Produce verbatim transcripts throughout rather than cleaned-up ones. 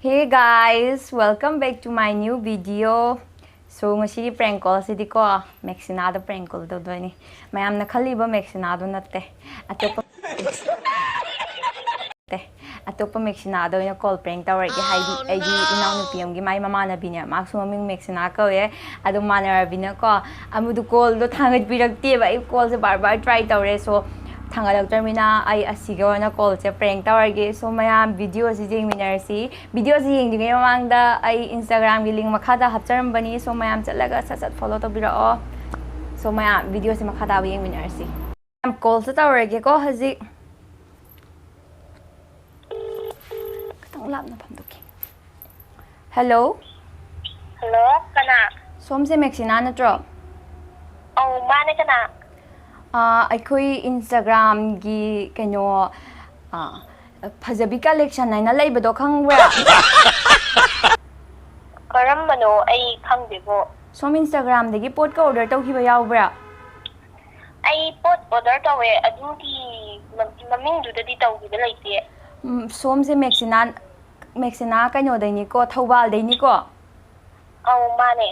Hey guys, welcome back to my new video. So ꯉꯁꯤꯒꯤ prank call ꯁꯤꯗꯤꯀꯣ, ꯃꯦꯛꯁꯤꯅꯥꯗ prank call ꯇꯧꯗꯣꯏꯅꯤ꯫ ꯃꯌꯥꯝꯅ ꯈꯜꯂꯤꯕ ꯃꯦꯛꯁꯤꯅꯥꯗꯣ ꯅꯠꯇꯦ, ꯑꯇꯣꯞꯄ ꯅꯠꯇꯦ, ꯑꯇꯣꯞꯄ ꯃꯦꯛꯁꯤꯅꯥꯗ ꯑꯣꯏꯅ call prank ꯇꯧꯔꯒꯦ꯫ ꯍꯥꯏꯗꯤ ꯑꯩꯒꯤ ꯏꯅꯥꯎꯅꯨꯄꯤ ꯑꯃꯒꯤ ꯃꯥꯏ ꯃꯃꯥꯟꯅꯕꯤꯅꯦ, ꯃꯥꯁꯨ ꯃꯃꯤꯡ ꯃꯦꯛꯁꯤꯅꯥ ꯀꯧꯋꯦ꯫ ꯑꯗꯣ ꯃꯥꯟꯅꯔꯕꯤꯅꯀꯣ, ꯑꯃꯗꯨ call ꯗꯣ ꯊꯥꯡꯒꯠꯄꯤꯔꯛꯇꯦꯕ꯫ ꯑꯩ call ꯁꯦ ꯕꯥꯔ ꯕꯥꯔ try ꯇꯧꯔꯦ, so ꯊꯥꯡꯒꯠꯂꯛꯇ꯭ꯔꯕꯅꯤꯅ ꯑꯩ ꯑꯁꯤꯒ ꯑꯣꯏꯅ call ꯁꯦ prank ꯇꯧꯔꯒꯦ꯫ So ꯃꯌꯥꯝ video ꯁꯤ ꯌꯦꯡꯃꯤꯟꯅꯔꯁꯤ꯫ Video ꯁꯤ ꯌꯦꯡꯗ꯭ꯔꯤꯉꯩ ꯃꯃꯥꯡꯗ ꯑꯩ Instagram ꯒꯤ link ꯃꯈꯥꯗ ꯍꯥꯞꯆꯔꯝꯕꯅꯤ, so ꯃꯌꯥꯝ ꯆꯠꯂꯒ ꯁꯠ ꯁꯠ follow ꯇꯧꯕꯤꯔꯛꯑꯣ꯫ So ꯃꯌꯥꯝ video ꯁꯤ ꯃꯈꯥ ꯇꯥꯕ ꯌꯦꯡꯃꯤꯟꯅꯔꯁꯤ꯫ ꯃꯌꯥꯝ call ꯁꯦ ꯇꯧꯔꯒꯦꯀꯣ ꯍꯧꯖꯤꯛ꯫ ꯈꯤꯇꯪ ꯂꯥꯞꯅ ꯐꯝꯗꯣꯛꯀꯦ꯫ Hello꯫ Hello, ꯀꯅꯥ? ꯁꯣꯝꯁꯦ ꯃꯦꯛꯁꯤꯅꯥ ꯅꯠꯇ꯭ꯔꯣ? ꯑꯧ, ꯃꯥꯅꯦ, ꯀꯅꯥ? ꯑꯥ, ꯑꯩꯈꯣꯏ Instagram ꯒꯤ ꯀꯩꯅꯣ, ꯑꯥ, ꯐꯖꯕꯤ collection ꯍꯥꯏꯅ ꯂꯩꯕꯗꯣ ꯈꯪꯕ꯭ꯔꯥ? ꯀꯔꯝꯕꯅꯣ? ꯑꯩ ꯈꯪꯗꯦꯕꯣ꯫ ꯁꯣꯝ Instagram ꯗꯒꯤ ꯄꯣꯠꯀ order ꯇꯧꯈꯤꯕ ꯌꯥꯎꯕ꯭ꯔꯥ? ꯑꯩ ꯄꯣꯠ order ꯇꯧꯋꯦ, ꯑꯗꯨꯒꯤ ꯃ-, ꯃꯃꯤꯡꯗꯨꯗꯗꯤ ꯇꯧꯈꯤꯕ ꯂꯩꯇꯦ꯫ ꯎꯝ, ꯁꯣꯝꯁꯦ ꯃꯦꯛꯁꯤꯅꯥ, ꯃꯦꯛꯁꯤꯅꯥ ꯀꯩꯅꯣꯗꯩꯅꯤꯀꯣ, ꯊꯧꯕꯥꯜꯗꯩꯅꯤꯀꯣ? ꯑꯧ, ꯃꯥꯅꯦ꯫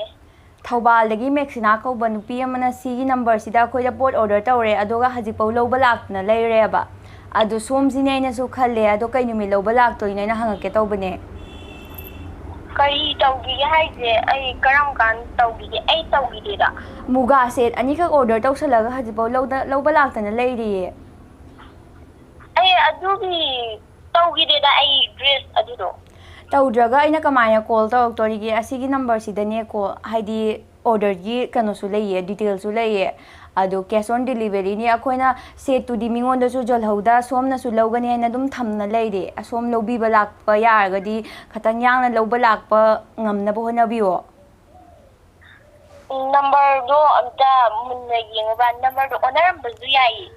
ꯊꯧꯕꯥꯜꯗꯒꯤ ꯃꯦꯛꯁꯤꯅꯥ ꯀꯧꯕ ꯅꯨꯄꯤ ꯑꯃꯅ ꯁꯤꯒꯤ number ꯁꯤꯗ ꯑꯩꯈꯣꯏꯗ ꯄꯣꯠ order ꯇꯧꯔꯦ, ꯑꯗꯨꯒ ꯍꯧꯖꯤꯛꯐꯥꯎ ꯂꯧꯕ ꯂꯥꯛꯇꯅ ꯂꯩꯔꯦꯕ꯫ ꯑꯗꯣ ꯁꯣꯝꯁꯤꯅꯦ ꯑꯩꯅꯁꯨ ꯈꯜꯂꯦ, ꯑꯗꯣ ꯀꯩ ꯅꯨꯃꯤꯠ ꯂꯧꯕ ꯂꯥꯛꯇꯣꯏꯅꯣ ꯍꯥꯏꯅ ꯍꯪꯉꯛꯀꯦ ꯇꯧꯕꯅꯦ꯫ ꯀꯔꯤ ꯇꯧꯈꯤꯒꯦ ꯍꯥꯏꯁꯦ? ꯑꯩ ꯀꯔꯝ ꯀꯥꯟ ꯇꯧꯈꯤꯒꯦ? ꯑꯩ ꯇꯧꯈꯤꯗꯦꯗ꯫ ꯃꯨꯒꯥ set ꯑꯅꯤꯈꯛ order ꯇꯧꯁꯜꯂꯒ ꯍꯧꯖꯤꯛꯐꯥꯎ ꯂꯧꯗ-, ꯂꯧꯕ ꯂꯥꯛꯇꯅ ꯂꯩꯔꯤꯌꯦ꯫ ꯑꯩ ꯑꯗꯨꯒꯤ ꯇꯧꯈꯤꯗꯦꯗ, ꯑꯩ dress ꯑꯗꯨꯗꯣ꯫ ꯇꯧꯗ꯭ꯔꯒ ꯑꯩꯅ ꯀꯃꯥꯏꯅ call ꯇꯧꯔꯛꯇꯣꯔꯤꯒꯦ? ꯑꯁꯤꯒꯤ number ꯁꯤꯗꯅꯦ call, ꯍꯥꯏꯗꯤ order ꯒꯤ ꯀꯩꯅꯣꯁꯨ ꯂꯩꯌꯦ, detail ꯁꯨ ꯂꯩꯌꯦ꯫ ꯑꯗꯣ cash on delivery ꯅꯤ꯫ ꯑꯩꯈꯣꯏꯅ set ꯇꯨꯗꯤ ꯃꯤꯉꯣꯟꯗꯁꯨ ꯌꯣꯜꯍꯧꯗ, ꯁꯣꯝꯅꯁꯨ ꯂꯧꯒꯅꯤ ꯍꯥꯏꯅ ꯑꯗꯨꯝ ꯊꯝꯅ ꯂꯩꯔꯦ꯫ ꯑꯁꯣꯝ ꯂꯧꯕꯤꯕ ꯂꯥꯛꯄ ꯌꯥꯔꯒꯗꯤ ꯈꯇꯪ ꯌꯥꯡꯅ ꯂꯧꯕ ꯂꯥꯛꯄ ꯉꯝꯅꯕ ꯍꯣꯠꯅꯕꯤꯌꯣ꯫ Number ꯗꯣ ꯑꯝꯇ ꯃꯨꯟꯅ ꯌꯦꯡꯉꯨꯕ, number ꯗꯣ ꯑꯣꯟꯅꯔꯝꯕꯁꯨ ꯌꯥꯏꯌꯦ꯫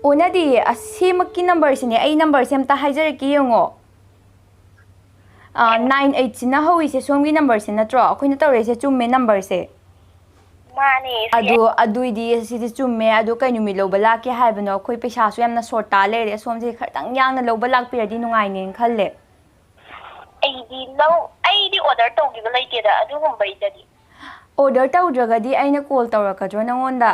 ꯑꯣꯟꯅꯗꯤꯌꯦ, ꯑꯁꯤꯃꯛꯀꯤ number ꯁꯤꯅꯦ꯫ ꯑꯩ number ꯁꯦ ꯑꯝꯇ ꯍꯥꯏꯖꯔꯛꯀꯦ, ꯌꯦꯡꯉꯣ꯫ ꯑꯥ, nine eight ꯁꯤꯅ ꯍꯧꯔꯤꯁꯦ ꯁꯣꯝꯒꯤ number ꯁꯦ ꯅꯠꯇ꯭ꯔꯣ? ꯑꯩꯈꯣꯏꯅ ꯇꯧꯔꯛꯏꯁꯦ ꯆꯨꯝꯃꯦ number ꯁꯦ꯫ ꯃꯥꯅꯦ, ꯁꯤ ꯑꯗꯨ, ꯑꯗꯨꯏꯗꯤ ꯁꯤꯗꯤ ꯆꯨꯝꯃꯦ꯫ ꯑꯗꯨ ꯀꯩ ꯅꯨꯃꯤꯠ ꯂꯧꯕ ꯂꯥꯛꯀꯦ ꯍꯥꯏꯕꯅꯣ? ꯑꯩꯈꯣꯏ ꯄꯩꯁꯥꯁꯨ ꯌꯥꯝꯅ short ꯇꯥ ꯂꯩꯔꯦ꯫ ꯁꯣꯝꯁꯦ ꯈꯤꯇꯪ ꯌꯥꯡꯅ ꯂꯧꯕ ꯂꯥꯛꯄꯤꯔꯗꯤ ꯅꯨꯡꯉꯥꯏꯅꯦꯅ ꯈꯜꯂꯦ꯫ ꯑꯩꯗꯤ ꯂꯧ ꯑꯩꯗꯤ ꯑꯣꯔꯗꯔ ꯇꯧꯈꯤꯕ ꯂꯩꯇꯦꯗ ꯑꯗꯨꯒꯨꯝꯕꯩꯗꯗꯤ꯫ ꯑꯣꯔꯗꯔ ꯇꯧꯗ꯭ꯔꯒꯗꯤ ꯑꯩꯅ ꯀꯣꯜ ꯇꯧꯔꯛꯀꯗ꯭ꯔꯣ ꯅꯪꯉꯣꯟꯗ?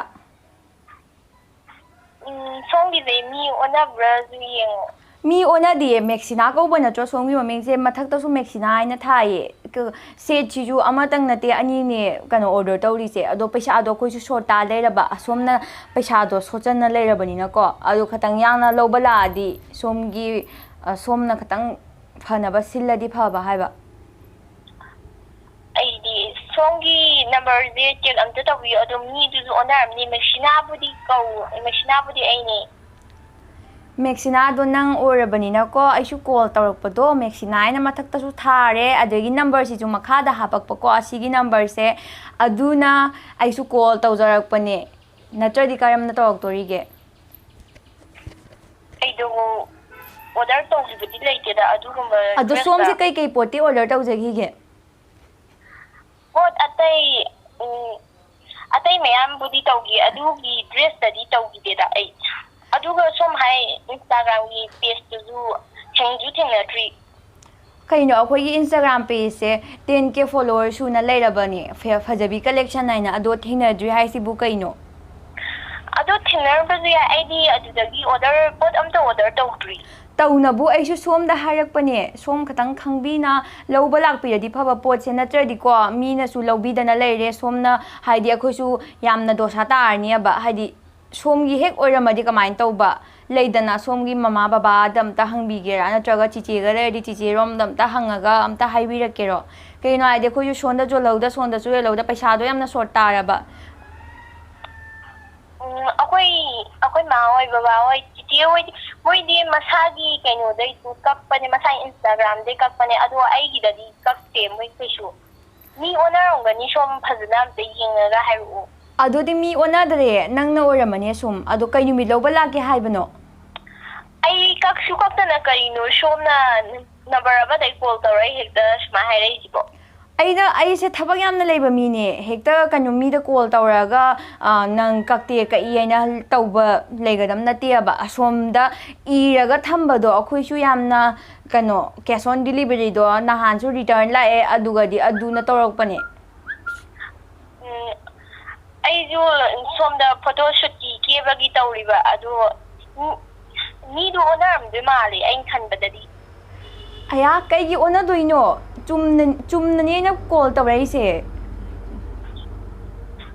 ꯎꯝ, ꯁꯣꯝꯒꯤꯁꯦ ꯃꯤ ꯑꯣꯟꯅꯕ꯭ꯔꯥꯁꯨ ꯌꯦꯡꯉꯣ꯫ ꯃꯤ ꯑꯣꯟꯅꯗꯤꯌꯦ, ꯃꯦꯛꯁꯤꯅꯥ ꯀꯧꯕ ꯅꯠꯇ꯭ꯔꯣ ꯁꯣꯝꯒꯤ ꯃꯃꯤꯡꯁꯦ? ꯃꯊꯛꯇꯁꯨ ꯃꯦꯛꯁꯤꯅꯥ ꯍꯥꯏꯅ ꯊꯥꯏꯌꯦ꯫ ꯀ- ꯁꯦꯠꯁꯤꯁꯨ ꯑꯃꯇꯪ ꯅꯠꯇꯦ, ꯑꯅꯤꯅꯦ ꯀꯩꯅꯣ ꯑꯣꯔꯗꯔ ꯇꯧꯔꯤꯁꯦ꯫ ꯑꯗꯣ ꯄꯩꯁꯥꯗꯣ ꯑꯩꯈꯣꯏꯁꯨ ꯁꯣꯔꯠ ꯇꯥ ꯂꯩꯔꯕ, ꯑꯁꯣꯝꯅ ꯄꯩꯁꯥꯗꯣ ꯁꯣꯠꯆꯟꯅ ꯂꯩꯔꯕꯅꯤꯅꯀꯣ꯫ ꯑꯗꯣ ꯈꯇꯪ ꯌꯥꯡꯅ ꯂꯧꯕ ꯂꯥꯛꯑꯗꯤ ꯁꯣꯝꯒꯤ, ꯑ, ꯁꯣꯝꯅ ꯈꯇꯪ ꯐꯅꯕ ꯁꯤꯜꯂꯗꯤ ꯐꯕ ꯍꯥꯏꯕ꯫ ꯑꯩꯗꯤ ꯁꯣꯝꯒꯤ ꯅꯝꯕꯔꯁꯦ ꯆꯦꯛ ꯑꯝꯇ ꯇꯧꯕꯤꯌꯨ꯫ ꯑꯗꯣ ꯃꯤꯗꯨꯁꯨ ꯑꯣꯟꯅꯔꯝꯅꯤ꯫ ꯃꯦꯛꯁꯤꯅꯥꯕꯨꯗꯤ ꯀꯧ ꯃꯦꯛꯁꯤꯅꯥꯕꯨꯗꯤ ꯑꯩꯅꯦ꯫ ꯃꯦꯛꯁꯤꯅꯥꯗꯣ ꯅꯪ ꯑꯣꯏꯔꯕꯅꯤꯅꯀꯣ, ꯑꯩꯁꯨ ꯀꯣꯜ ꯇꯧꯔꯛꯄꯗꯣ ꯃꯦꯛꯁꯤꯅꯥ ꯍꯥꯏꯅ ꯃꯊꯛꯇꯁꯨ ꯊꯥꯔꯦ, ꯑꯗꯒꯤ ꯅꯝꯕꯔꯁꯤꯁꯨ ꯃꯈꯥꯗ ꯍꯥꯄꯛꯄꯀꯣ, ꯑꯁꯤꯒꯤ ꯅꯝꯕꯔꯁꯦ꯫ ꯑꯗꯨꯅ ꯑꯩꯁꯨ ꯀꯣꯜ ꯇꯧꯖꯔꯛꯄꯅꯦ, ꯅꯠꯇ꯭ꯔꯗꯤ ꯀꯔꯝꯅ ꯇꯧꯔꯛꯇꯣꯔꯤꯒꯦ? ꯑꯩꯗꯣ ꯑꯣꯔꯗꯔ ꯇꯧꯈꯤꯕꯗꯤ ꯂꯩꯇꯦꯗ ꯑꯗꯨꯒꯨꯝꯕ ꯑꯗꯣ dress ꯁꯣꯝꯁꯦ ꯀ- ꯀꯩꯀꯩ ꯄꯣꯠꯇꯤ ꯑꯣꯔꯗꯔ ꯇꯧꯖꯈꯤꯒꯦ? ꯄꯣꯠ ꯑꯇꯩ ꯎꯝ, ꯑꯇꯩ ꯃꯌꯥꯝꯕꯨꯗꯤ ꯇꯧꯈꯤ, ꯑꯗꯨꯒꯤ dress ꯇꯗꯤ ꯇꯧꯈꯤꯗꯦꯗ ꯑꯩ꯫ ꯑꯗꯨꯒ ꯁꯣꯝ ꯍꯥꯏ Instagram ꯒꯤ page ꯇꯨꯁꯨ ꯊꯦꯡꯁꯨ ꯊꯦꯡꯅꯗ꯭ꯔꯤ꯫ ꯀꯩꯅꯣ, ꯑꯩꯈꯣꯏꯒꯤ Instagram page ꯁꯦ ten K follower ꯁꯨꯅ ꯂꯩꯔꯕꯅꯦ, ꯐ- ꯐꯖꯕꯤ collection ꯍꯥꯏꯅ꯫ ꯑꯗꯣ ꯊꯦꯡꯅꯗ꯭ꯔꯤ ꯍꯥꯏꯁꯤꯕꯨ ꯀꯩꯅꯣ? ꯑꯗꯣ ꯊꯦꯡꯅꯔꯝꯕꯁꯨ ꯌꯥꯏ, ꯑꯩꯗꯤ ꯑꯗꯨꯗꯒꯤ ꯑꯣꯔꯗꯔ ꯄꯣꯠ ꯑꯝꯇ ꯑꯣꯔꯗꯔ ꯇꯧꯗ꯭ꯔꯤ꯫ ꯇꯧꯅꯕꯨ ꯑꯩꯁꯨ ꯁꯣꯝꯗ ꯍꯥꯏꯔꯛꯄꯅꯦ, ꯁꯣꯝ ꯈꯇꯪ ꯈꯪꯕꯤꯅ ꯂꯧꯕ ꯂꯥꯛꯄꯤꯔꯗꯤ ꯐꯕ ꯄꯣꯠꯁꯦ, ꯅꯠꯇ꯭ꯔꯗꯤꯀꯣ ꯃꯤꯅꯁꯨ ꯂꯧꯕꯤꯗꯅ ꯂꯩꯔꯦ꯫ ꯁꯣꯝꯅ ꯍꯥꯏꯗꯤ ꯑꯩꯈꯣꯏꯁꯨ ꯌꯥꯝꯅ ꯗꯣꯁꯥ ꯇꯥꯔꯅꯤꯕ꯫ ꯍꯥꯏꯗꯤ ꯁꯣꯝꯒꯤ ꯍꯦꯛ ꯑꯣꯏꯔꯝꯃꯗꯤ ꯀꯃꯥꯏꯅ ꯇꯧꯕ? ꯂꯩꯗꯅ ꯁꯣꯝꯒꯤ ꯃꯃꯥ ꯕꯕꯥꯗ ꯑꯝꯇ ꯍꯪꯕꯤꯒꯦꯔꯥ, ꯅꯠꯇ꯭ꯔꯒ ꯆꯤꯆꯦꯒ ꯂꯩꯔꯗꯤ ꯆꯤꯆꯦꯔꯣꯝꯗ ꯑꯝꯇ ꯍꯪꯉꯒ ꯑꯝꯇ ꯍꯥꯏꯕꯤꯔꯛꯀꯦꯔꯣ? ꯀꯩꯒꯤꯅꯣ ꯍꯥꯏꯗꯤ ꯑꯩꯈꯣꯏꯁꯨ ꯁꯣꯝꯗꯁꯨ ꯌꯣꯜꯍꯧꯗ ꯁꯣꯝꯗꯁꯨ ꯌꯣꯜꯍꯧꯗ ꯄꯩꯁꯥꯗꯣ ꯌꯥꯝꯅ ꯁꯣꯔꯠ ꯇꯥꯔꯕ꯫ ꯎꯝ, ꯑꯩꯈꯣꯏ ꯑꯩꯈꯣꯏ ꯃꯥ ꯍꯣꯏ ꯕꯕꯥ ꯍꯣꯏ ꯆꯤꯆꯦ ꯍꯣꯏꯗꯤ ꯃꯣꯏꯗꯤ ꯃꯁꯥꯒꯤ ꯀꯩꯅꯣꯗꯩꯁꯨ ꯀꯛꯄꯅꯦ, ꯃꯁꯥꯒꯤ Instagram ꯗꯩ ꯀꯛꯄꯅꯦ꯫ ꯑꯗꯣ ꯑꯩꯒꯤꯗꯗꯤ ꯀꯛꯇꯦ ꯃꯣꯏ ꯀꯩꯁꯨ꯫ ꯃꯤ ꯑꯣꯟꯅꯔꯝꯒꯅꯤ, ꯁꯣꯝ ꯐꯖꯅ ꯑꯝꯇ ꯌꯦꯡꯉꯒ ꯍꯥꯏꯔꯛꯑꯣ꯫ ꯑꯗꯨꯗꯤ ꯃꯤ ꯑꯣꯟꯅꯗ꯭ꯔꯦ, ꯅꯪꯅ ꯑꯣꯏꯔꯝꯃꯅꯤ ꯁꯨꯝ꯫ ꯑꯗꯣ ꯀꯩ ꯅꯨꯃꯤꯠ ꯂꯧꯕ ꯂꯥꯛꯀꯦ ꯍꯥꯏꯕꯅꯣ? ꯑꯩ ꯀꯛꯁꯨ ꯀꯛꯇꯅ ꯀꯔꯤꯅꯣ ꯁꯣꯝꯅ ꯅꯝꯕꯔ ꯑꯃꯗꯩ ꯀꯣꯜ ꯇꯧꯔꯛꯏ ꯍꯦꯛꯇ ꯁꯨꯃꯥꯏꯅ ꯍꯥꯏꯔꯛꯏꯁꯤꯕꯣ? ꯑꯩꯅ, ꯑꯩꯁꯦ ꯊꯕꯛ ꯌꯥꯝꯅ ꯂꯩꯕ ꯃꯤꯅꯦ꯫ ꯍꯦꯛꯇ ꯀꯩꯅꯣ, ꯃꯤꯗ call ꯇꯧꯔꯒ, ꯑ, "ꯅꯪ ꯀꯛꯇꯦ, ꯀꯛꯏ" ꯍꯥꯏꯅ ꯇꯧꯕ ꯂꯩꯒꯗꯕ ꯅꯠꯇꯦꯕ꯫ ꯑꯁꯣꯝꯗ ꯏꯔꯒ ꯊꯝꯕꯗꯣ ꯑꯩꯈꯣꯏꯁꯨ ꯌꯥꯝꯅ, ꯀꯩꯅꯣ, cash on deliveryꯗꯣ ꯅꯍꯥꯟꯁꯨ return ꯂꯥꯛꯑꯦ, ꯑꯗꯨꯒꯗꯤ ꯑꯗꯨꯅ ꯇꯧꯔꯛꯄꯅꯦ꯫ ꯎꯝ, ꯑꯩꯁꯨ ꯁꯣꯝꯗ photo shootꯀꯤ ꯀꯦꯕꯒꯤ ꯇꯧꯔꯤꯕ, ꯑꯗꯣ ꯃꯤ-, ꯃꯤꯗꯣ ꯑꯣꯟꯅꯔꯝꯗꯣꯏ ꯃꯥꯜꯂꯦ ꯑꯩꯅ ꯈꯟꯕꯗꯗꯤ꯫ ꯑꯌꯥ, ꯀꯩꯒꯤ ꯑꯣꯟꯅꯗꯣꯏꯅꯣ? ꯆꯨꯝꯅ, ꯆꯨꯝꯅꯅꯦ ꯑꯩꯅ call ꯇꯧꯔꯛꯏꯁꯦ꯫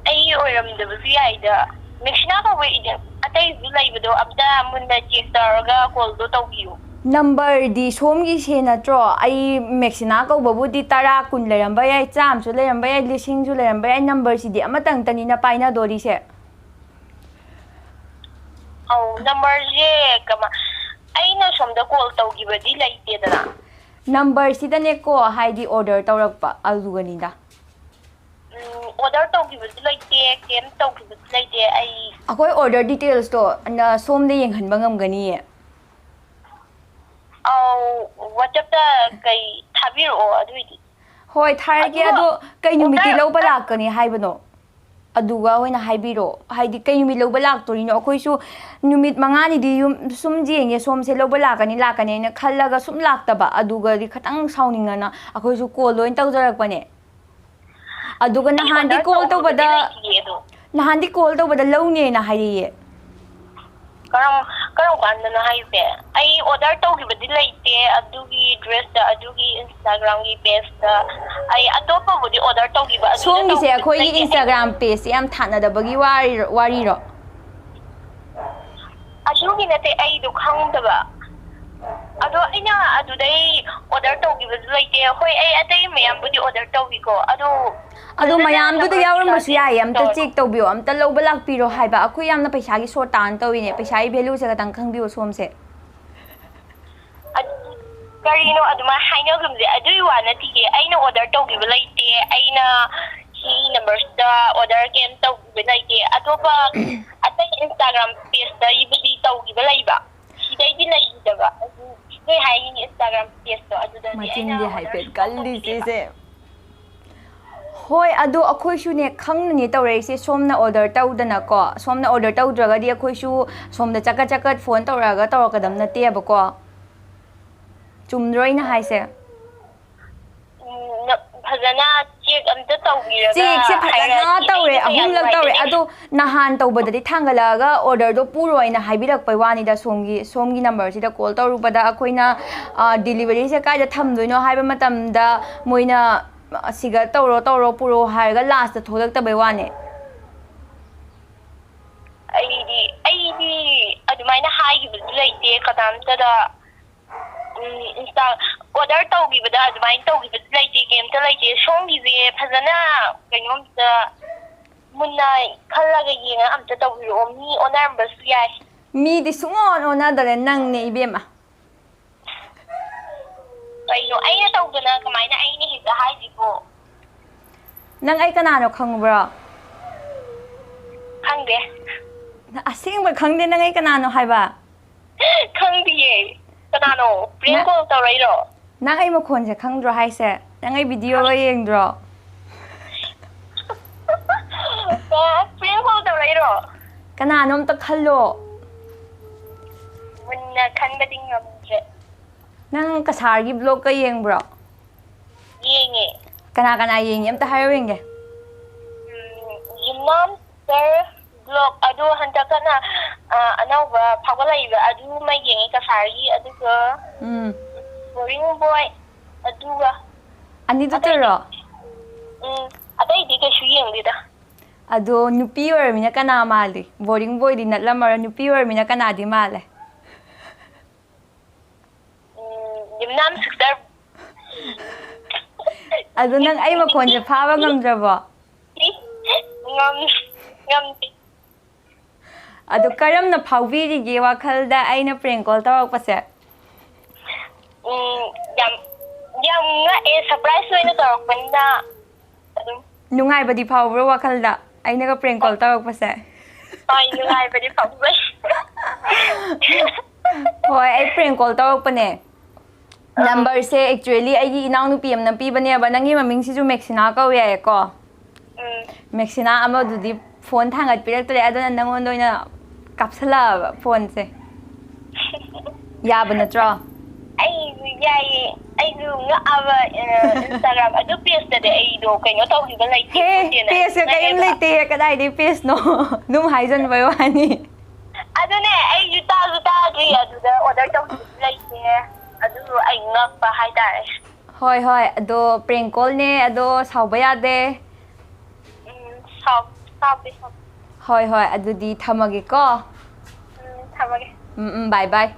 ꯑꯩ ꯑꯣꯏꯔꯝꯗꯕꯁꯨ ꯌꯥꯏꯗ꯫ ꯃꯦꯛꯁꯤꯅꯥ ꯀꯧꯕ ꯏꯗꯤ-, ꯑꯇꯩꯁꯨ ꯂꯩꯕꯗꯣ ꯑꯝꯇ ꯃꯨꯟꯅ check ꯇꯧꯔꯒ callꯗꯣ ꯇꯧꯕꯤꯌꯨ꯫ Numberꯗꯤ ꯁꯣꯝꯒꯤꯁꯦ ꯅꯠꯇ꯭ꯔꯣ? ꯑꯩ ꯃꯦꯛꯁꯤꯅꯥ ꯀꯧꯕꯕꯨꯗꯤ ꯇꯔꯥ, ꯀꯨꯟ ꯂꯩꯔꯝꯕ ꯌꯥꯏ, ꯆꯥꯝꯃꯁꯨ ꯂꯩꯔꯝꯕ ꯌꯥꯏ, ꯂꯤꯁꯤꯡꯁꯨ ꯂꯩꯔꯝꯕ ꯌꯥꯏ, numberꯁꯤꯗꯤ ꯑꯃꯇꯪꯇꯅꯤꯅ ꯄꯥꯏꯅꯗꯣꯔꯤꯁꯦ꯫ ꯑꯧ, numberꯁꯦ ꯀꯃꯥ-, ꯑꯩꯅ ꯁꯣꯝꯗ call ꯇꯧꯈꯤꯕꯗꯤ ꯂꯩꯇꯦꯗꯅ꯫ Numberꯁꯤꯗꯅꯦꯀꯣ, ꯍꯥꯏꯗꯤ order ꯇꯧꯔꯛꯄ ꯑꯗꯨꯒꯅꯤꯗ꯫ ꯎꯝ, order ꯇꯧꯈꯤꯕꯁꯨ ꯂꯩꯇꯦ, ꯀꯩꯝ ꯇꯧꯈꯤꯕꯁꯨ ꯂꯩꯇꯦ꯫ ꯑꯩ ꯑꯩꯈꯣꯏ order detailsꯇꯣ ꯅ-, ꯁꯣꯝꯗ ꯌꯦꯡꯍꯟꯕ ꯉꯝꯒꯅꯤꯌꯦ꯫ ꯑꯧ, WhatsAppꯇ ꯀꯩ ꯊꯥꯕꯤꯔꯛꯑꯣ ꯑꯗꯨꯏꯗꯤ꯫ ꯍꯣꯏ, ꯊꯥꯔꯛꯀꯦ꯫ ꯑꯗꯨꯒ ꯑꯗꯣ ꯀꯩ ꯅꯨꯃꯤꯠꯇꯤ order ꯂꯧꯕ ꯂꯥꯛꯀꯅꯤ ꯍꯥꯏꯕꯅꯣ? ꯑꯗꯨꯒ ꯑꯣꯏꯅ ꯍꯥꯏꯕꯤꯔꯛꯑꯣ꯫ ꯍꯥꯏꯗꯤ ꯀꯩ ꯅꯨꯃꯤꯠ ꯂꯧꯕ ꯂꯥꯛꯇꯣꯔꯤꯅꯣ? ꯑꯩꯈꯣꯏꯁꯨ ꯅꯨꯃꯤꯠ ꯃꯉꯥꯅꯤꯗꯤ ꯌꯨꯝ ꯁꯨꯝ ꯌꯦꯡꯉꯦ, ꯁꯣꯝꯁꯦ ꯂꯧꯕ ꯂꯥꯛꯀꯅꯤ, ꯂꯥꯛꯀꯅꯤ ꯍꯥꯏꯅ ꯈꯜꯂꯒ ꯁꯨꯝ ꯂꯥꯛꯇꯕ꯫ ꯑꯗꯨꯒꯗꯤ ꯈꯤꯇꯪ ꯁꯥꯎꯅꯤꯡꯉꯅ ꯑꯩꯈꯣꯏꯁꯨ call ꯂꯣꯏꯅ ꯇꯧꯖꯔꯛꯄꯅꯦ꯫ ꯑꯗꯨꯒ ꯑꯩ ꯅꯍꯥꯟꯗꯤ order call ꯇꯧꯈꯤꯕꯗꯤ ꯇꯧꯕꯗ, ꯂꯩꯇꯤꯌꯦ ꯑꯗꯣ꯫ ꯅꯍꯥꯟꯗꯤ call ꯇꯧꯕꯗ ꯂꯧꯅꯦꯅ ꯍꯥꯏꯔꯛꯑꯦ꯫ ꯀꯔꯝ, ꯀꯔꯝ ꯀꯥꯟꯗꯅꯣ ꯍꯥꯏꯁꯦ? ꯑꯩ order ꯇꯧꯈꯤꯕꯗꯤ ꯂꯩꯇꯦ ꯑꯗꯨꯒꯤ dressꯇ, ꯑꯗꯨꯒꯤ Instagramꯒꯤ pageꯇ꯫ ꯑꯩ ꯑꯇꯣꯞꯄꯕꯨꯗꯤ order ꯇꯧꯈꯤꯕ, ꯑꯗꯨꯗ ꯁꯣꯝꯒꯤꯁꯦ ꯇꯧꯈꯤꯕꯗꯤ ꯑꯩꯈꯣꯏꯒꯤ ꯂꯩꯇꯦ꯫ Instagram pageꯁꯦ ꯌꯥꯝ ꯊꯥꯅꯗꯕꯒꯤ ꯋꯥꯔꯤꯔꯣ, ꯋꯥꯔꯤꯔꯣ? ꯑꯗꯨꯒꯤ ꯅꯠꯇꯦ, ꯑꯩꯗꯣ ꯈꯪꯗꯕ꯫ ꯑꯗꯣ ꯑꯩꯅ ꯑꯗꯨꯗꯩ order ꯇꯧꯈꯤꯕꯁꯨ ꯂꯩꯇꯦ꯫ ꯍꯣꯏ, ꯑꯩ ꯑꯇꯩ ꯃꯌꯥꯝꯕꯨꯗꯤ order ꯇꯧꯈꯤꯀꯣ, ꯑꯗꯣ ꯑꯗꯣ ꯐꯖꯅ ꯃꯌꯥꯝꯗꯨꯗ number ꯌꯥꯎꯔꯝꯕꯁꯨ ꯀꯩꯀꯥꯁꯦ ꯌꯥꯏꯌꯦ, ꯑꯝꯇ ꯇꯧꯔꯣ꯫ Check ꯇꯧꯕꯤꯌꯣ, ꯑꯝꯇ ꯂꯧꯕ ꯂꯥꯛꯄꯤꯔꯣ ꯍꯥꯏꯕ꯫ ꯑꯩꯈꯣꯏ ꯌꯥꯝꯅ ꯄꯩꯁꯥꯒꯤ short ꯇꯥꯅ ꯇꯧꯔꯤꯅꯦ, ꯄꯩꯁꯥꯒꯤ valueꯁꯦ ꯈꯇꯪ ꯈꯪꯕꯤꯌꯣ ꯁꯣꯝꯁꯦ꯫ ꯑꯗꯨ ꯀꯔꯤꯅꯣ ꯑꯗꯨꯃꯥꯏꯅ ꯍꯥꯏꯅꯒꯨꯝꯁꯦ? ꯑꯗꯨꯒꯤ ꯋꯥ ꯅꯠꯇꯤꯌꯦ, ꯑꯩꯅ order ꯇꯧꯈꯤꯕ ꯂꯩꯇꯦ, ꯑꯩꯅ ꯁꯤ numberꯁꯤꯗ order ꯀꯩꯝ ꯇꯧꯈꯤꯕ ꯂꯩꯇꯦ꯫ ꯑꯇꯣꯞꯄ ꯑꯇꯩ Instagram pageꯇꯒꯤꯕꯨꯗꯤ ꯇꯧꯈꯤꯕ ꯂꯩꯕ, ꯁꯤꯗꯩꯗꯤ ꯂꯩꯈꯤꯗꯕ꯫ ꯑꯗꯨ ꯅꯣꯏ ꯍꯥꯏꯔꯤꯅꯦ Instagram pageꯇꯣ, ꯑꯗꯨꯗꯗꯤ ꯑꯩꯅ ꯃꯆꯤꯟꯗꯤ order ꯍꯥꯏꯐꯦꯠ ꯁꯨꯡꯇꯧ ꯀꯜꯂꯤ ꯇꯧꯈꯤꯗꯦꯕ꯫ ꯁꯤꯁꯦ꯫ ꯍꯣꯏ, ꯑꯗꯣ ꯑꯩꯈꯣꯏꯁꯨꯅꯦ ꯈꯪꯅꯅꯦ ꯇꯧꯔꯛꯏꯁꯦ, ꯁꯣꯝꯅ ꯑꯣꯔꯗꯔ ꯇꯧꯗꯅꯀꯣ꯫ ꯁꯣꯝꯅ ꯑꯣꯔꯗꯔ ꯇꯧꯗ꯭ꯔꯒꯗꯤ ꯑꯩꯈꯣꯏꯁꯨ ꯁꯣꯝꯗ ꯆꯀꯠ ꯆꯀꯠ ꯐꯣꯟ ꯇꯧꯔꯛꯑꯒ ꯇꯧꯔꯛꯀꯗꯕ ꯅꯠꯇꯦꯕꯀꯣ꯫ ꯆꯨꯝꯗ꯭ꯔꯣ ꯑꯩꯅ ꯍꯥꯏꯁꯦ? ꯎꯝ, ꯅ- ꯐꯖꯅ ꯆꯦꯛ ꯑꯝꯇ ꯇꯧꯕꯤꯔꯒ ꯆꯦꯛꯁꯦ ꯐꯖꯅ ꯍꯥꯏꯔꯛꯑꯗꯤ ꯇꯧꯔꯦ, ꯑꯩꯁꯨ ꯀꯌꯥ ꯑꯍꯨꯝꯂꯛ ꯇꯧꯔꯦ꯫ ꯅꯨꯡꯉꯥꯏꯖꯅꯤ꯫ ꯑꯗꯣ ꯅꯍꯥꯟ ꯇꯧꯕꯗꯗꯤ ꯊꯥꯡꯒꯠꯂꯛꯑꯒ ꯑꯣꯔꯗꯔꯗꯣ ꯄꯨꯔꯣꯏꯅ ꯍꯥꯏꯕꯤꯔꯛꯄꯩ ꯋꯥꯅꯤꯗ꯫ ꯁꯣꯝꯒꯤ, ꯁꯣꯝꯒꯤ ꯅꯝꯕꯔꯁꯤꯗ ꯀꯣꯜ ꯇꯧꯔꯨꯕꯗ ꯑꯩꯈꯣꯏꯅ, ꯑ, ꯗꯤꯂꯤꯚꯔꯤꯁꯦ ꯀꯥꯏꯗ ꯊꯝꯗꯣꯏꯅꯣ ꯍꯥꯏꯕ ꯃꯇꯝꯗ ꯃꯣꯏꯅ, "ꯑꯁꯤꯒ ꯇꯧꯔꯣ, ꯇꯧꯔꯣ, ꯄꯨꯔꯛꯑꯣ" ꯍꯥꯏꯔꯒ ꯂꯥꯁꯇ ꯊꯣꯛꯂꯛꯇꯕꯩ ꯋꯥꯅꯦ꯫ ꯑꯩꯗꯤ ꯑꯩꯗꯤ ꯑꯗꯨꯃꯥꯏꯅ ꯍꯥꯏꯈꯤꯕꯁꯨ ꯂꯩꯇꯦ ꯀꯅꯥꯝꯇꯗ꯫ ꯎꯝ, ꯏꯟꯁꯇꯥ ꯑꯣꯔꯗꯔ ꯇꯧꯈꯤꯕꯗ ꯑꯗꯨꯃꯥꯏꯅ ꯇꯧꯈꯤꯕꯁꯨ ꯂꯩꯇꯦ, ꯀꯩꯝꯇ ꯂꯩꯇꯦ꯫ ꯁꯣꯝꯒꯤꯁꯦ ꯐꯖꯅ ꯀꯩꯅꯣꯝꯇ ꯃꯨꯟꯅ ꯈꯜꯂꯒ ꯌꯦꯡꯉꯒ ꯑꯝꯇ ꯇꯧꯕꯤꯔꯛꯑꯣ꯫ ꯃꯤ ꯑꯣꯟꯅꯔꯝꯕꯁꯨ ꯌꯥꯏ꯫ ꯃꯤꯗꯤ ꯁꯨꯡꯑꯣꯟ ꯑꯣꯟꯅꯗꯔꯦ, ꯅꯪꯅꯦ ꯏꯕꯦꯝꯃ꯫ ꯀꯩꯅꯣ ꯑꯩꯅ ꯇꯧꯗꯅ ꯀꯃꯥꯏꯅ ꯑꯩꯅ ꯍꯦꯛꯇ ꯍꯥꯏꯁꯤꯕꯣ? ꯅꯪ ꯑꯩ ꯀꯅꯥꯅꯣ ꯈꯪꯕ꯭ꯔꯣ? ꯈꯪꯗꯦ꯫ ꯅꯪ ꯑꯁꯦꯡꯕ ꯈꯪꯗꯦ ꯅꯪ ꯑꯩ ꯀꯅꯥꯅꯣ ꯍꯥꯏꯕ? ꯈꯪꯗꯤꯌꯦ꯫ ꯀꯅꯥꯅꯣ? ꯄ꯭ꯔꯦꯡ ꯅ- ꯀꯣꯜ ꯇꯧꯔꯛꯏꯔꯣ? ꯅꯪ ꯑꯩ ꯃꯈꯣꯟꯁꯦ ꯈꯪꯗ꯭ꯔꯣ ꯍꯥꯏꯁꯦ? ꯅꯪ ꯑꯩ ꯚꯤꯗꯤꯑꯣꯒ ꯌꯦꯡꯗ꯭ꯔꯣ? ꯑꯣ, ꯄ꯭ꯔꯦꯡ ꯀꯣꯜ ꯇꯧꯔꯛꯏꯔꯣ? ꯀꯅꯥꯅꯣ ꯑꯝꯇ ꯈꯜꯂꯣ꯫ ꯃꯨꯟꯅ ꯈꯟꯕꯗꯤ ꯉꯝꯗ꯭ꯔꯦ꯫ ꯅꯪ ꯀꯁꯥꯔꯒꯤ ꯕ꯭ꯂꯣꯛꯀ ꯌꯦꯡꯕ꯭ꯔꯣ? ꯌꯦꯡꯉꯦ꯫ ꯀꯅꯥ ꯀꯅꯥ ꯌꯦꯡꯉꯤ? ꯑꯝꯇ ꯍꯥꯏꯔꯛꯑꯣ ꯌꯦꯡꯒꯦ꯫ ꯎꯝ, ꯌꯨꯝꯅꯥꯝ ꯁꯤꯁꯇꯔ ꯕ꯭ꯂꯣꯛ ꯑꯗꯨ ꯍꯟꯗꯛ ꯀꯟꯅ, ꯑ, ꯑꯅꯧꯕ ꯐꯥꯎꯒꯠꯂꯛꯏꯕ ꯑꯗꯨꯃ ꯌꯦꯡꯉꯦ ꯀꯁꯥꯔꯒꯤ, ꯑꯗꯨꯒ ꯎꯝ꯫ ꯕꯣꯔꯤꯡ ꯕꯣꯏ ꯑꯗꯨꯒ ꯑꯅꯤꯗꯨꯇꯔꯣ? ꯎꯝ, ꯑꯇꯩꯗꯤ ꯀꯩꯁꯨ ꯌꯦꯡꯗꯦꯗ꯫ ꯑꯗꯣ ꯅꯨꯄꯤ ꯑꯣꯏꯔꯃꯤꯅ ꯀꯅꯥ ꯃꯥꯜꯂꯤ? ꯕꯣꯔꯤꯡ ꯕꯣꯏꯗꯤ ꯅꯠꯂꯝꯃꯔꯣꯏ, ꯅꯨꯄꯤ ꯑꯣꯏꯔꯃꯤꯅ ꯀꯅꯥꯗꯤ ꯃꯥꯜꯂꯦ? ꯎꯝ, ꯌꯨꯝꯅꯥꯝ ꯁꯤꯁꯇꯔ꯫ ꯑꯗꯣ ꯅꯪ ꯑꯩ ꯃꯈꯣꯟꯁꯦ ꯐꯥꯕ ꯉꯝꯗ꯭ꯔꯕꯣ? ꯉꯝ-, ꯉꯝꯗꯦ꯫ ꯑꯗꯣ ꯀꯔꯝꯅ ꯐꯥꯎꯕꯤꯔꯤꯒꯦ ꯋꯥꯈꯜꯗ ꯑꯩꯅ ꯄ꯭ꯔꯦꯡ ꯀꯣꯜ ꯇꯧꯔꯛꯄꯁꯦ? ꯎꯝ, ꯌꯥꯝ, ꯌꯥꯝ ꯉꯛꯑꯦ, ꯁꯔꯄ꯭ꯔꯥꯏꯖ ꯑꯣꯏꯅ ꯇꯧꯔꯛꯄꯅꯤꯅ꯫ ꯑꯗꯨꯝ꯫ ꯅꯨꯡꯉꯥꯏꯕꯗꯤ ꯐꯥꯎꯕ꯭ꯔꯣ ꯋꯥꯈꯜꯗ ꯑꯩꯅꯒ ꯄ꯭ꯔꯦꯡ ꯀꯣꯜ ꯇꯧꯔꯛꯄꯁꯦ? ꯍꯣꯏ, ꯅꯨꯡꯉꯥꯏꯕꯗꯤ ꯐꯥꯎꯖꯩ꯫ ꯍꯣꯏ, ꯑꯩ ꯄ꯭ꯔꯦꯡ ꯀꯣꯜ ꯇꯧꯔꯛꯄꯅꯦ꯫ ꯅꯝꯕꯔꯁꯦ actually ꯑꯩꯒꯤ ꯏꯅꯥꯎꯅꯨꯄꯤ ꯑꯃꯅ ꯄꯤꯕꯅꯦꯕ꯫ ꯅꯪꯒꯤ ꯃꯃꯤꯡꯁꯤꯁꯨ ꯃꯦꯛꯁꯤꯅꯥ ꯀꯧꯋꯦ ꯍꯥꯏꯌꯦꯀꯣ꯫ ꯎꯝ꯫ ꯃꯦꯛꯁꯤꯅꯥ ꯑꯃꯗꯨꯗꯤ ꯐꯣꯟ ꯊꯥꯡꯒꯠꯄꯤꯔꯛꯇ꯭ꯔꯦ, ꯑꯗꯨꯅ ꯅꯪꯉꯣꯟꯗ ꯑꯣꯏꯅ ꯀꯥꯞꯁꯜꯂꯛꯑꯕ ꯐꯣꯟꯁꯦ꯫ ꯌꯥꯕ ꯅꯠꯇ꯭ꯔꯣ? ꯑꯩꯁꯨ ꯌꯥꯏꯌꯦ꯫ ꯑꯩꯁꯨ ꯉꯛꯑꯕ꯫ ꯑ, Instagram ꯑꯗꯨ pageꯇꯗꯤ ꯑꯩꯗꯣ ꯀꯩꯅꯣ ꯇꯧꯈꯤꯕ ꯂꯩꯇꯦ ꯍꯦ, ꯈꯣꯠꯇꯦꯅ ꯑꯩꯁꯨ pageꯀ ꯀꯔꯤꯝ ꯉꯛꯑꯦꯕ꯫ ꯂꯩꯇꯦ꯫ ꯀꯗꯥꯏꯗꯩ pageꯅꯣ? ꯑꯗꯨꯝ ꯍꯥꯏꯖꯟꯕꯩ ꯋꯥꯅꯤ꯫ ꯑꯗꯨꯅꯦ, ꯑꯩꯁꯨ ꯇꯥꯁꯨ ꯇꯥꯗ꯭ꯔꯤ, ꯑꯗꯨꯗ order ꯇꯧꯈꯤꯕꯁꯨ ꯂꯩꯇꯦ꯫ ꯑꯗꯨ ꯑꯩ ꯉꯛꯄ ꯍꯥꯏꯇꯥꯔꯦ꯫ ꯍꯣꯏ ꯍꯣꯏ, ꯑꯗꯣ prank callꯅꯦ, ꯑꯗꯣ ꯁꯥꯎꯕ ꯌꯥꯗꯦ꯫ ꯎꯝ, ꯁꯥꯎ-, ꯁꯥꯎꯗꯦ, ꯁꯥꯎꯗꯦ꯫ ꯍꯣꯏ ꯍꯣꯏ, ꯑꯗꯨꯗꯤ ꯊꯝꯃꯒꯦꯀꯣ꯫ ꯎꯝ, ꯊꯝꯃꯒꯦ꯫ ꯎꯝ ꯎꯝ, bye bye꯫